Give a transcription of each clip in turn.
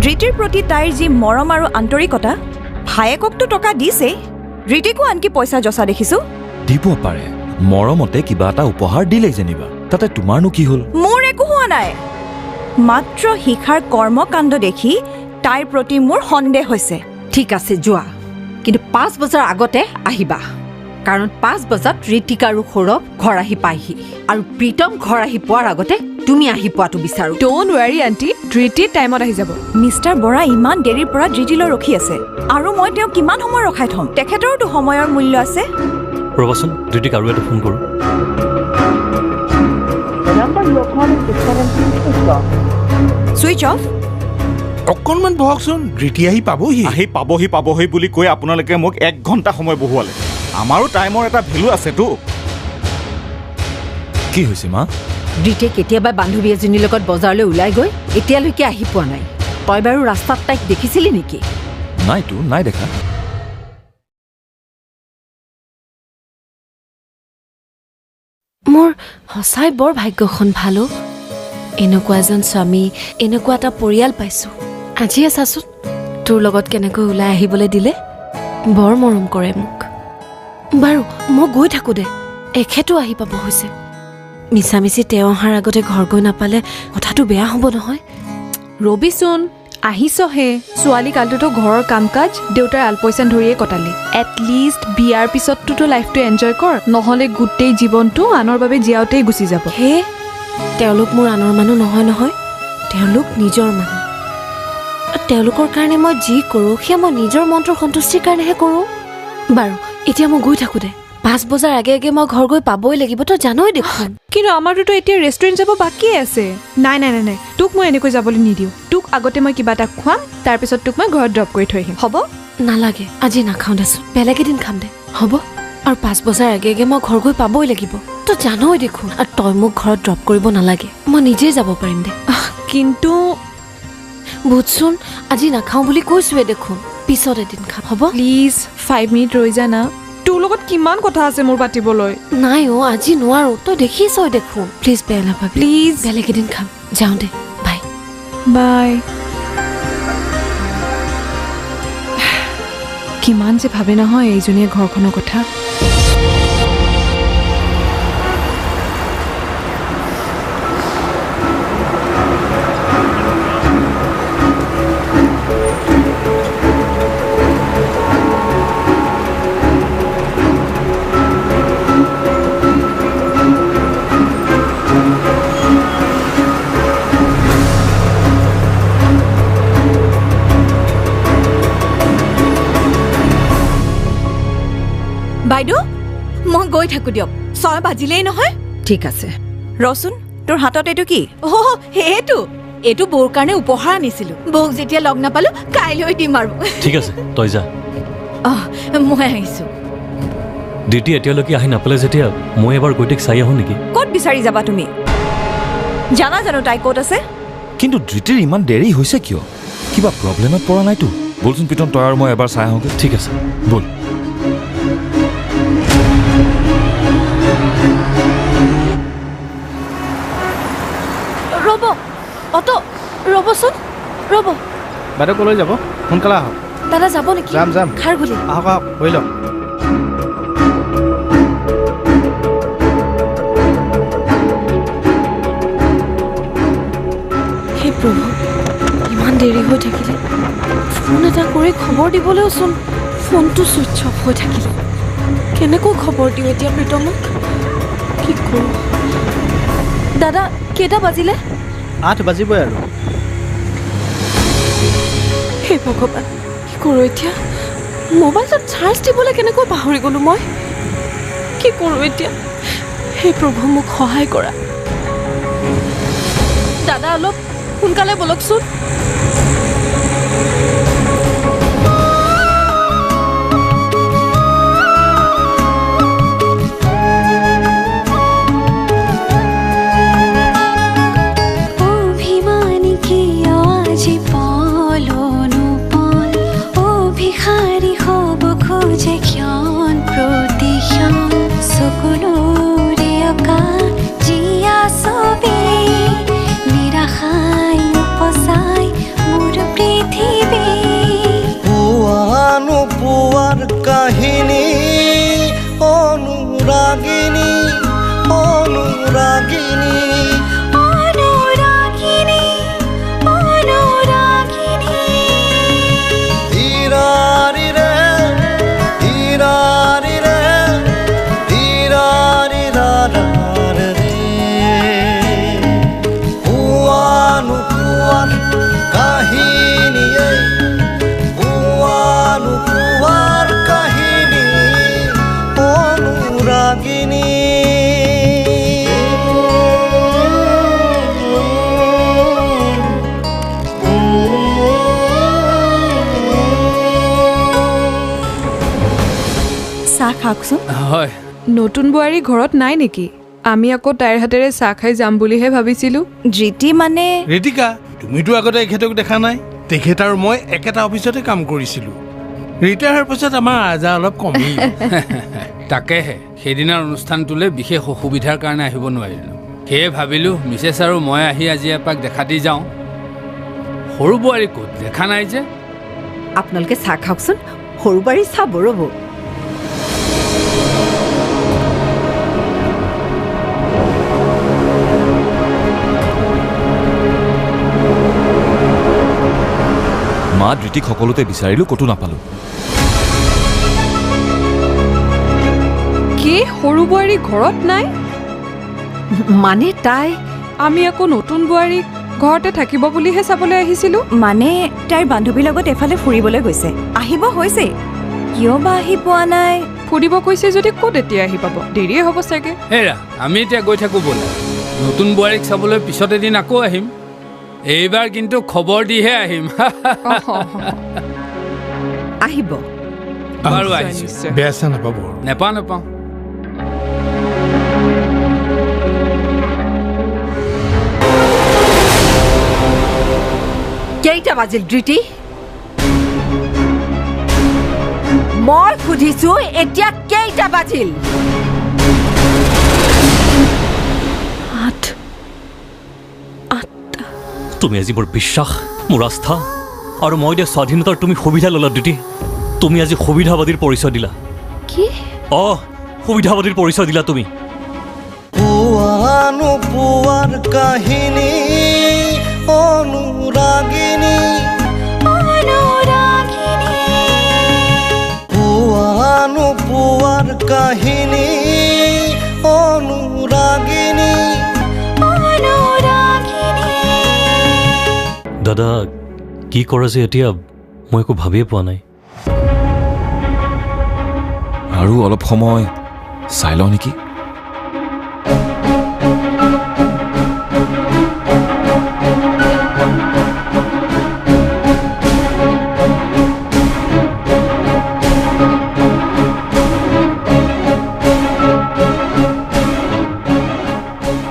ধৃতিৰ প্ৰতি তাইৰ যি মৰম আৰু আন্তৰিকতা, ভায়েককতো টকা দিছেই, ধৃতিকো আনকি পইচা যচা দেখিছো। দিব পাৰে, মৰমতে কিবা এটা উপহাৰ দিলেই যেনিবা, তাতে তোমাৰনো কি হ'ল? মোৰ একো হোৱা নাই, মাত্ৰ শিখাৰ কৰ্মকাণ্ড দেখি তাইৰ প্ৰতি মোৰ সন্দেহ হৈছে। ঠিক আছে যোৱা, কিন্তু 5 বজাৰ আগতে আহিবা, কাৰণ 5 বজাত ঋতিকা আৰু সৌৰভ ঘৰ আহি পায়হি, আৰু প্ৰীতম ঘৰ আহি পোৱাৰ আগতে তুমি আহি পোৱাটো বিচাৰো। Don't worry aunty, ধৃতি টাইমত আহি যাব। মিষ্টাৰ বৰা ইমান দেৰিৰ পৰা ধৃতিলৈ ৰখি আছে, আৰু মই তেওঁক কিমান সময় ৰখাই থ'ম? তেখেতৰোতো সময়ৰ মূল্য আছে। ৰ'বাচোন, ধৃতিক আৰু এটা ফোন কৰোঁ। Switch off. অকণমান বহকচোন, ধৃতি আহি পাবহি। আহি পাবহি পাবহি বুলি কৈ আপোনালোকে মোক 1 ঘণ্টা সময় বহুৱালে। আমাৰো টাইমৰ এটা ভেলু আছেতো। কি হৈছে মা? ধৃতিয়ে কেতিয়াবা বান্ধৱী এজনীৰ লগত বজাৰলৈ ওলাই গৈ এতিয়ালৈকে আহি পোৱা নাই। তই বাৰু ৰাস্তাত তাইক দেখিছিলি নেকি? নাইতো, নাই দেখা। মোৰ সঁচাই বৰ ভাগ্যখন ভালো, এনেকুৱা এজন স্বামী, এনেকুৱা এটা পৰিয়াল পাইছোঁ। আজিয়ে চাচোন তোৰ লগত কেনেকৈ ওলাই আহিবলৈ দিলে, বৰ মৰম কৰে মোক। বাৰু মই গৈ থাকোঁ দে, এখেতো আহি পাব হৈছে। মিছামিছি তেওঁ অহাৰ আগতে ঘৰ গৈ নাপালে কথাটো বেয়া হ'ব নহয়। ৰবিচোন, আহিছহে। ছোৱালী কালটোতো ঘৰৰ কাম কাজ দেউতাৰ আলপৈচান ধৰিয়ে কটালি। এটলিষ্ট বিয়াৰ পিছতটোতো লাইফটো এনজয় কৰ, নহ'লে গোটেই জীৱনটো আনৰ বাবে জীয়াওতেই গুচি যাব। হে, তেওঁলোক মোৰ আনৰ মানুহ নহয় নহয়, তেওঁলোক নিজৰ মানুহ। তেওঁলোকৰ কাৰণে মই যি কৰোঁ সেয়া মই নিজৰ মনটোৰ সন্তুষ্টিৰ কাৰণেহে কৰোঁ। বাৰু এতিয়া মই গৈ থাকোঁ দে, 5 বজাৰ আগে আগে মই ঘৰ গৈ পাবই লাগিব, তই জানই দেখোন। কিন্তু আমাৰটোতো এতিয়া ৰেষ্টুৰেণ্ট যাব বাকীয়ে আছে। নাই নাই নাই নাই, তোক মই এনেকৈ যাবলৈ নিদিওঁ। তোক আগতে মই কিবা এটা খুৱাম, তাৰপিছত তোক মই ঘৰত ড্ৰপ কৰি থৈ আহিম, হ'ব? নালাগে, আজি নাখাওঁ দেচোন, বেলেগ এদিন খাম দে, হ'ব? আৰু 5 বজাৰ আগে আগে মই ঘৰ গৈ পাবই লাগিব, তই জানই দেখোন। আৰু তই মোক ঘৰত ড্ৰপ কৰিব নালাগে, মই নিজেই যাব পাৰিম দে। কিন্তু বুজচোন, আজি নাখাওঁ বুলি কৈছোৱে দেখোন, পিছত এদিন খাম, হ'ব? প্লিজ 5 মিনিট ৰৈ যা না, তোৰ লগত কিমান কথা আছে মোৰ পাতিবলৈ। নাই অ', আজি নোৱাৰো, তই দেখিছই দেখোন। প্লিজ বেয়া নাপাবি, প্লিজ। বেলেগ এদিন খাম, যাওঁ দে, বাই বাই। কিমান যে ভাবে নহয় এইজনীয়ে ঘৰখনৰ কথা। বাইদেউ, মই গৈ থাকোঁ দিয়ক, 6 বাজিলেই নহয়। ঠিক আছে। ৰচোন, তোৰ হাতত এইটো কি? অ' সেইটো, এইটো বৌৰ কাৰণে উপহাৰ আনিছিলোঁ। বৌক যেতিয়া লগ নাপালোঁ কাইলৈ দিম আৰু। ঠিক আছে, তই যা। অঁ, মই আহিছোঁ। ধৃতি এতিয়ালৈকে আহি নাপালে যেতিয়া মই এবাৰ গৈ তাইক চাই আহোঁ নেকি? ক'ত বিচাৰি যাবা তুমি? জানা জানো তাই ক'ত আছে? কিন্তু ধৃতিৰ ইমান দেৰি হৈছে কিয়? কিবা প্ৰব্লেমত পৰা নাইতো? ব'লচোন প্ৰীতম, তই আৰু মই এবাৰ চাই আহোঁগৈ। ঠিক আছে, ব'ল। ৰ'ব অট', ৰ'বচোন, ৰ'ব। বাইদেউ ক'লৈ যাব? সোনকালে আহক। দাদা যাব নেকি? যাম যাম। খাৰঘুলি। আহক আহক, বহি লওক। হে প্ৰভু, ইমান দেৰি হৈ থাকিলে, ফোন এটা কৰি খবৰ দিবলৈওচোন ফোনটো ছুইচ অফ হৈ থাকিলে। কেনেকৈ খবৰ দিওঁ এতিয়া প্ৰীতমক? কি কৰোঁ? দাদা কেইটা বাজিলে? 8 বাজিবই আৰু। হে ভগৱান, কি কৰোঁ এতিয়া? মোবাইলটোত চাৰ্জ দিবলৈ কেনেকৈ পাহৰি গ'লোঁ মই? কি কৰোঁ এতিয়া? হে প্ৰভু, মোক সহায় কৰা। দাদা অলপ সোনকালে বলকচোন। নিৰাশাই উপচাই। চাহ খাওকচোন। হয়। নতুন বোৱাৰী ঘৰত নাই নেকি? আমি আকৌ তাইৰ হাতেৰে চাহ খাই যাম বুলিহে ভাবিছিলোঁ। ধৃতি মানে? ঋতিকা, তুমিতো আগতে এখেতক দেখা নাই। তেখেত আৰু মই একেটা অফিচতে কাম কৰিছিলোঁ। ৰিটায়াৰ হোৱাৰ পাছত আমাৰ আজা অলপ কমিল। তাকেহে, সেইদিনাৰ অনুষ্ঠানটোলৈ বিশেষ অসুবিধাৰ কাৰণে আহিব নোৱাৰিলোঁ। সেয়ে ভাবিলোঁ মিছেছ আৰু মই আহি আজি এপাক দেখা দি যাওঁ। সৰু বোৱাৰী ক'ত দেখা নাই যে? আপোনালোকে চাহ খাওকচোন, সৰু বোৱাৰী চাব ৰ'ব। মা, ধৃতিক সকলোতে বিচাৰিলোঁ, ক'তো নাপালোঁ। কি, সৰু বোৱাৰী ঘৰত নাই? মানে তাই? আমি আকৌ নতুন বোৱাৰীক ঘৰতে থাকিব বুলিহে চাবলৈ আহিছিলোঁ। মানে তাইৰ বান্ধৱীৰ লগত এফালে ফুৰিবলৈ গৈছে, আহিব হৈছে। কিয় বা আহি পোৱা নাই? ফুৰিব কৈছে যদি ক'ত এতিয়া আহি পাব, দেৰিয়ে হ'ব চাগে। হেৰা, আমি এতিয়া গৈ থাকোঁ ব'লা। নতুন বোৱাৰীক চাবলৈ পিছত এদিন আকৌ আহিম। এইবাৰ কিন্তু খবৰ দিহে আহিম। আহিব বাৰু, আহিছোঁ। বেয়া চেয়া নাপাব। নেপাওঁ নাপাওঁ। কেইটা বাজিল ধৃতি? মই সুধিছো এতিয়া কেইটা বাজিল? 8। 8। তুমি আজি মোৰ বিশ্বাস, মোৰ আস্থা আৰু মই দিয়া স্বাধীনতাৰ তুমি সুবিধা ল'লা ধৃতি। তুমি আজি সুবিধাবাদীৰ পৰিচয় দিলা। কি? অঁ, সুবিধাবাদীৰ পৰিচয় দিলা তুমি। পুৱানো পুৱাৰ কাহিনী অনুৰাগিনী, অনুৰাগিনী, পুৱানো পুৱাৰ কাহিনী অনুৰাগিনী, অনুৰাগিনী। দাদা, কি কৰা যে এতিয়া মই একো ভাবিয়ে পোৱা নাই। আৰু অলপ সময় চাই লওঁ নেকি?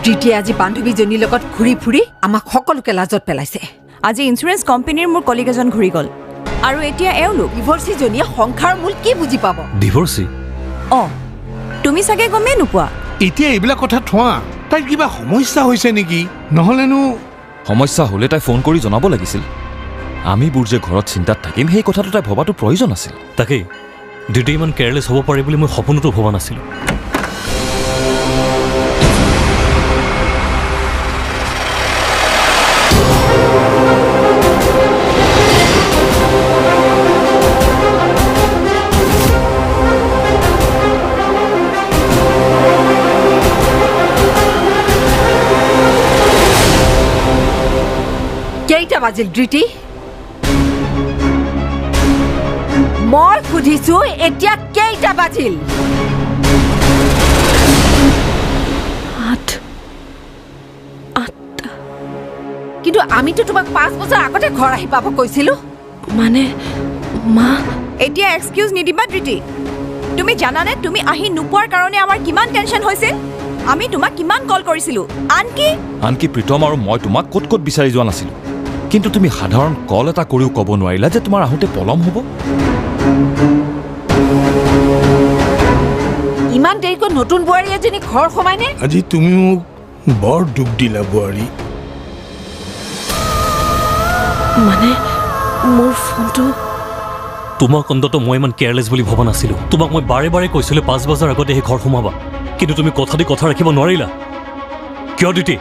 ধৃতিয়ে আজি বান্ধৱীজনীৰ লগত ঘূৰি ফুৰি আমাক সকলোকে লাজত পেলাইছে। আজি ইঞ্চুৰেঞ্চ কোম্পানীৰ মোৰ কলিগ এজন ঘূৰি গ'ল আৰু এতিয়া এওঁলোক। ডিভৰ্চিজনীয়ে সংসাৰৰ মূল কি বুজি পাব? ডিভৰ্চি? অঁ, তুমি চাগে গমেই নোপোৱা। এতিয়া এইবিলাক কথা থোৱা, তাইৰ কিবা সমস্যা হৈছে নেকি? নহ'লেনো সমস্যা হ'লে তাই ফোন কৰি জনাব লাগিছিল। আমিবোৰ যে ঘৰত চিন্তাত থাকিম সেই কথাটো তাই ভবাটো প্ৰয়োজন আছিল। তাকেই, ধৃতি ইমান কেয়াৰলেছ হ'ব পাৰে বুলি মই সপোনতো ভবা নাছিলোঁ। কেইটা বাজিল ধৃতি? মই সুধিছো এতিয়া কেইটা বাজিল? 8। 8। কিন্তু আমিতো তোমাক 5 বজাৰ আগতে ঘৰ আহি পাব কৈছিলো। মানে মা, এতিয়া এক্সকিউজ নিদিবা ধৃতি। তুমি জানানে তুমি আহি নোপোৱাৰ কাৰণে আমাৰ কিমান টেনশ্যন হৈছিল? আমি তোমাক কিমান কল কৰিছিলোঁ। আনকি আনকি প্ৰীতম আৰু মই তোমাক ক'ত ক'ত বিচাৰি যোৱা নাছিলোঁ। কিন্তু তুমি সাধাৰণ কল এটা কৰিও ক'ব নোৱাৰিলা যে তোমাৰ আহোঁতে পলম হ'ব। ইমান দেৰিকৈ নতুন বোৱাৰী এজনী ঘৰ সোমাইনে? আজি তুমি মোক বৰ দুখ দিলা বোৱাৰী। মানে মোৰ ফোনটো? তোমাক অন্ততঃ মই ইমান কেয়াৰলেছ বুলি ভবা নাছিলোঁ। তোমাক মই বাৰে বাৰে কৈছিলোঁ 5 বজাৰ আগতে সেই ঘৰ সোমাবা, কিন্তু তুমি কথা দি কথা ৰাখিব নোৱাৰিলা। কিয় ধৃতি?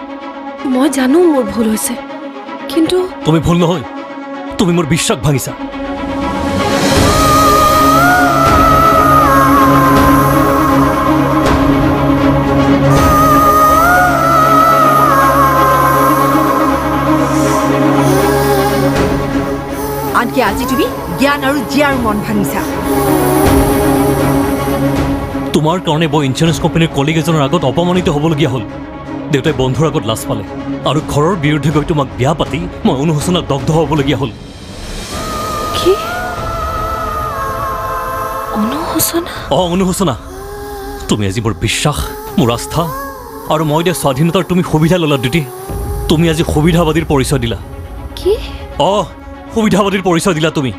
মই জানো মোৰ ভুল হৈছে, কিন্তু তুমি ভুল নহয়, তুমি মোৰ বিশ্বাস ভাঙিছা। আনকি আজি তুমি জ্ঞান আৰু জীয়াৰ মন ভাঙিছা। তোমাৰ কাৰণে মই ইঞ্চুৰেঞ্চ কোম্পানীৰ কলিগ এজনৰ আগত অপমানিত হ'বলগীয়া হ'ল। দেউতাই বন্ধুৰ আগত লাজ পালে আৰু ঘৰৰ বিৰুদ্ধে গৈ তোমাক বিয়া পাতি মই অনুশোচনাত দগ্ধ হ'বলগীয়া হ'ল। কি অনু অনুশোচনা? অঁ, অনুশোচনা। তুমি আজি মোৰ বিশ্বাস, মোৰ আস্থা আৰু মই দিয়া স্বাধীনতাৰ তুমি সুবিধা ল'লা দ্বিতি। তুমি আজি সুবিধাবাদীৰ পৰিচয় দিলা। কি? অঁ, সুবিধাবাদীৰ পৰিচয় দিলা তুমি।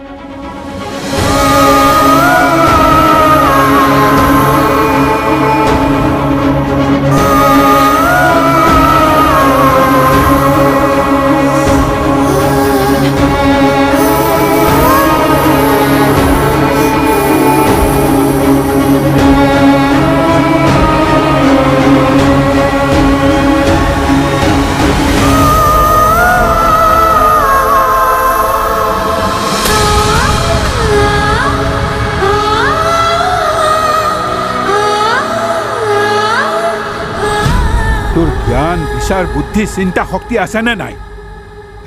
তোৰ জ্ঞান, বিচাৰ, বুদ্ধি, চিন্তা শক্তি আছেনে নাই?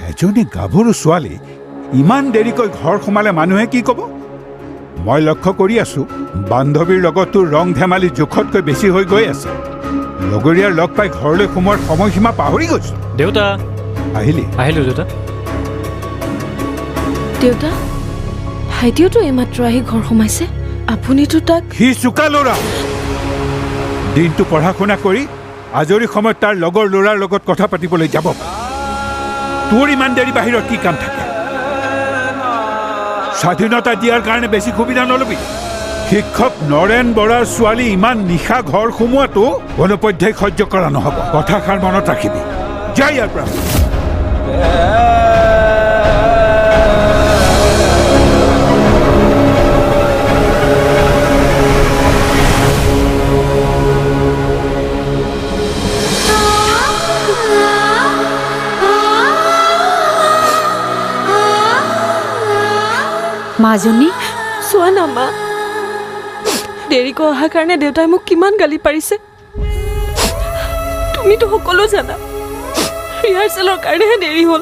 এজনী গাভৰু ছোৱালী ইমান দেৰিকৈ ঘৰ সোমালে মানুহে কি ক'ব? মই লক্ষ্য কৰি আছো বান্ধৱীৰ লগত তোৰ ৰং ধেমালি জোখতকৈ বেছি হৈ গৈ আছে। লগৰীয়াৰ লগ পাই ঘৰলৈ সোমোৱাৰ সময়সীমা পাহৰি গৈছ। দেউতা আহিলি? আহিলো দেউতা। দেউতা, ভাইটিওতো এইমাত্ৰ আহি ঘৰ সোমাইছে, আপুনিতো তাক। সি চোকা ল'ৰা, দিনটো পঢ়া শুনা কৰি আজৰি সময়ত তাৰ লগৰ ল'ৰাৰ লগত কথা পাতিবলৈ যাব। তোৰ ইমান দেৰি বাহিৰত কি কাম থাকে? স্বাধীনতা দিয়াৰ কাৰণে বেছি সুবিধা নলবি। শিক্ষক নৰেন বৰাৰ ছোৱালী ইমান নিশা ঘৰ সোমোৱাটো কোনোপধ্যেই সহ্য কৰা নহ'ব। কথাষাৰ মনত ৰাখিবি। যা ইয়াৰ পৰা। মাজনী, চোৱা না মা, দেৰিকৈ অহাৰ কাৰণে দেউতাই মোক কিমান গালি পাৰিছে। তুমিতো সকলো জানা, ৰিহাৰ্চেলৰ কাৰণেহে দেৰি হ'ল।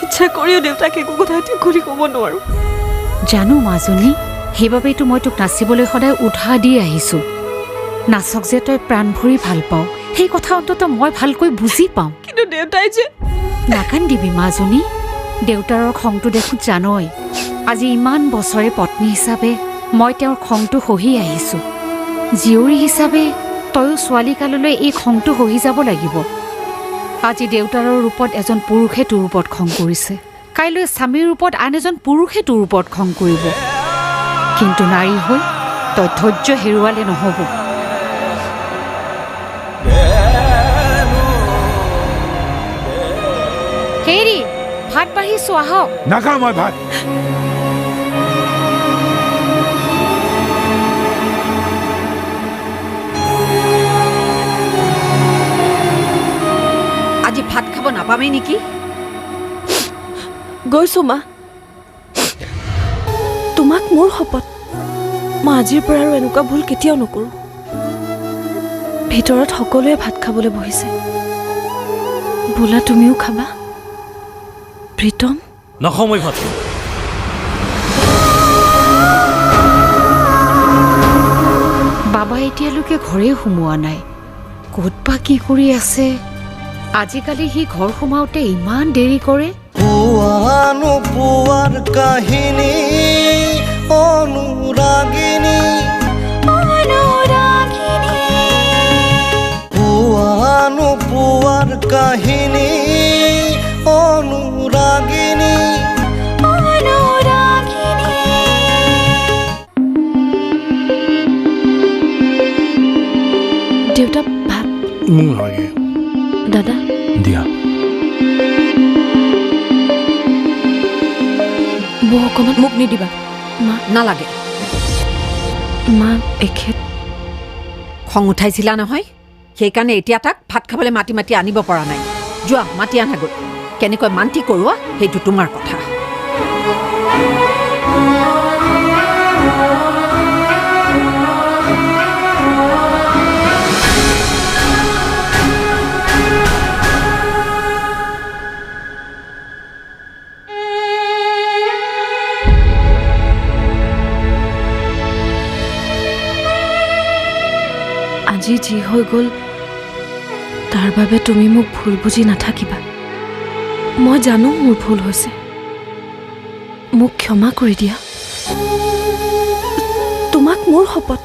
ইচ্ছা কৰিও দেউতাক একো কথা এতিয়া খুলি ক'ব নোৱাৰোঁ। জানো মাজনী, সেইবাবেইতো মই তোক নাচিবলৈ সদায় উৎসাহ দি আহিছোঁ। নাচক যে তই প্ৰাণ ভৰি ভাল পাওঁ, সেই কথা অন্ততঃ মই ভালকৈ বুজি পাওঁ। কিন্তু দেউতাই যে। নাকান্দিবি মাজনী, দেউতাৰৰ খংটো দেখোন জানই। আজি ইমান বছৰে পত্নী হিচাপে মই তেওঁৰ খংটো সহি আহিছোঁ। জীয়ৰী হিচাপে তয়ো ছোৱালীকাললৈ এই খংটো সহি যাব লাগিব। আজি দেউতাৰৰ ৰূপত এজন পুৰুষে তোৰ ওপৰত খং কৰিছে, কাইলৈ স্বামীৰ ৰূপত আন এজন পুৰুষে তোৰ ওপৰত খং কৰিব। কিন্তু নাৰী হৈ তই ধৈৰ্য হেৰুৱালে নহ'ব। হেৰি, ভাত বাঢ়িছোঁ, আহক। নাখাওঁ মই ভাত। আজি ভাত খাব নাপামেই নেকি? গৈছো মা, তোমাক মোৰ শপত, মই আজিৰ পৰা আৰু এনেকুৱা ভুল কেতিয়াও নকৰোঁ। ভিতৰত সকলোৱে ভাত খাবলৈ বহিছে, বোলা তুমিও খাবা। প্ৰীতম, নাখাওঁ মই ভাত। বাবা এতিয়ালৈকে ঘৰেই সোমোৱা নাই, ক'ত বা কি কৰি আছে। আজিকালি সি ঘৰ সোমাওঁতে ইমান দেৰি কৰে। পুৱা নোপোৱাৰ কাহিনী অনুৰাগিনী, অনুৰাগিনী, পুৱা নোপোৱাৰ কাহিনী অনুৰাগিনী, অনুৰাগিনী। দেউতা ভাত মোক নালাগে। দাদা দিয়া। বৌ অকণমান মোক নিদিবা মা। নালাগে মা, এখেত খং উঠাইছিলা নহয়, সেইকাৰণে এতিয়া তাক ভাত খাবলৈ মাতি মাতি আনিব পৰা নাই। যোৱা মাতি আনাগৈ, কেনেকৈ মান্তি কৰোৱা সেইটো তোমাৰ কথা। আজি যি হৈ গ'ল তাৰ বাবে তুমি মোক ভুল বুজি নাথাকিবা। মই জানো মোৰ ভুল হৈছে, মোক ক্ষমা কৰি দিয়া। তোমাক মোৰ শপত,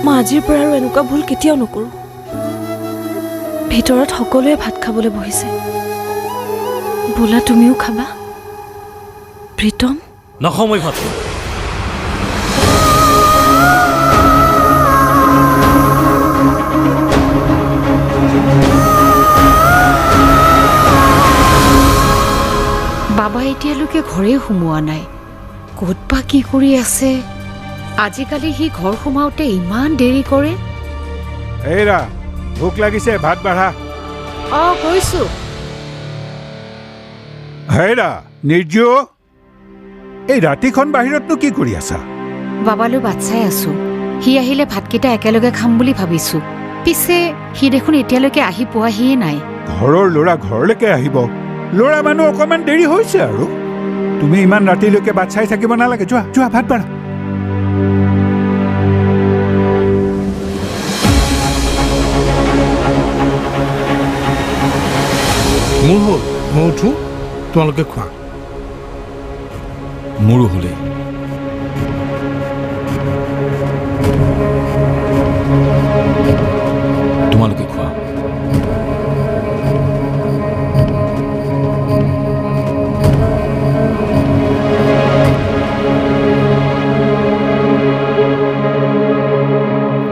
মই আজিৰ পৰা আৰু এনেকুৱা ভুল কেতিয়াও নকৰোঁ। ভিতৰত সকলোৱে ভাত খাবলৈ বহিছে, বোলা তুমিও খাবা। প্ৰীতম, নাখাওঁ মই ভাত। বাবা এতিয়ালৈকে ঘৰেই সোমোৱা নাই, ক'ত বা কি কৰি আছে। আজিকালি সি ঘৰ সোমাওঁতে ইমান দেৰি কৰে। হেৰা, ভোক লাগিছে, ভাত বাঢ়া। অ কৈছো। হেৰা নিৰ্জু, এই ৰাতিখন বাহিৰতনো কি কৰি আছা? বাবালৈ বাট চাই আছো, সি আহিলে ভাতকেইটা একেলগে খাম বুলি ভাবিছো। পিছে সি দেখোন এতিয়ালৈকে আহি পোৱাহিয়ে নাই। ঘৰৰ ল'ৰা ঘৰলৈকে আহিব, ল'ৰা মানুহ অকণমান দেৰি হৈছে আৰু। তুমি ইমান ৰাতিলৈকে বাট চাই থাকিব নালাগে, যোৱা যোৱা ভাত বাঢ়া। মোৰ হ'ল, মই উঠো, তোমালোকে খোৱা। মোৰো হ'লেই। তোমালোকে খোৱা।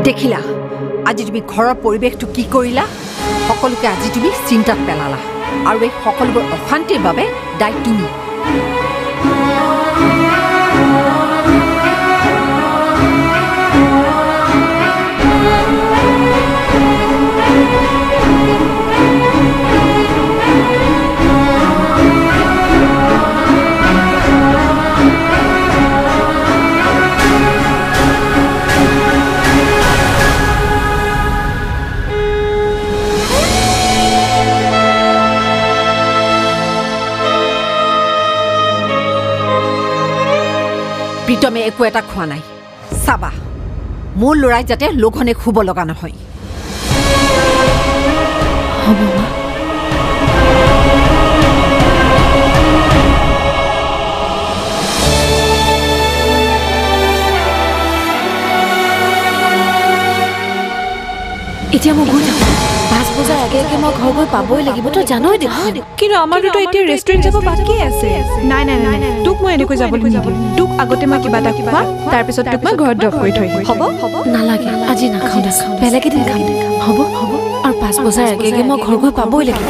দেখিলা আজি তুমি ঘৰৰ পৰিৱেশটো কি কৰিলা? সকলোকে আজি তুমি চিন্তাত পেলালা, আৰু এই সকলোবোৰ অশান্তিৰ বাবে দায়ী তুমি। প্ৰীতমে একো এটা খোৱা নাই, চাবা মোৰ ল'ৰাই যাতে লঘোণে শুব লগা নহয়। হ'ব মা। এতিয়া মই গৈ থাকোঁ, 5 বজাৰ আগে আগে মই ঘৰ গৈ পাবই লাগিব, তই জানই দেখোন। কিন্তু আমাৰতো এতিয়া ৰেষ্টুৰেণ্ট যাব বাকী আছে। নাই নাই নাই, তোক মই এনেকৈ যাবলৈ নিদিওঁ। তোক আগতে মই কিবা এটা খুৱাম, তাৰপিছত তোক মই ঘৰত ড্ৰপ কৰি থৈ আহিম। হ'ব? নালাগে, আজি নাখাওঁ, বেলেগ এদিন খাম। হ'ব হ'ব, আৰু 5 বজাৰ আগে আগে মই ঘৰ গৈ পাবই লাগিব।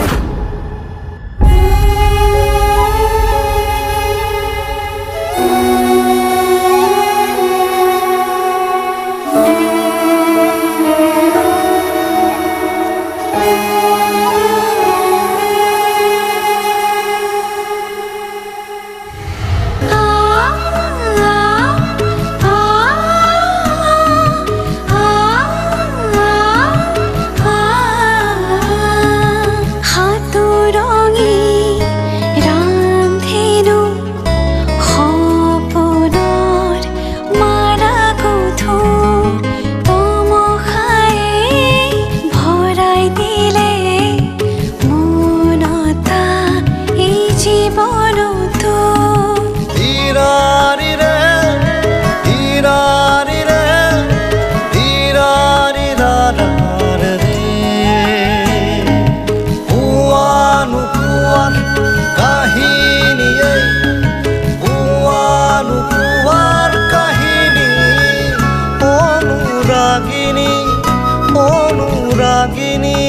অনুৰাগিনী।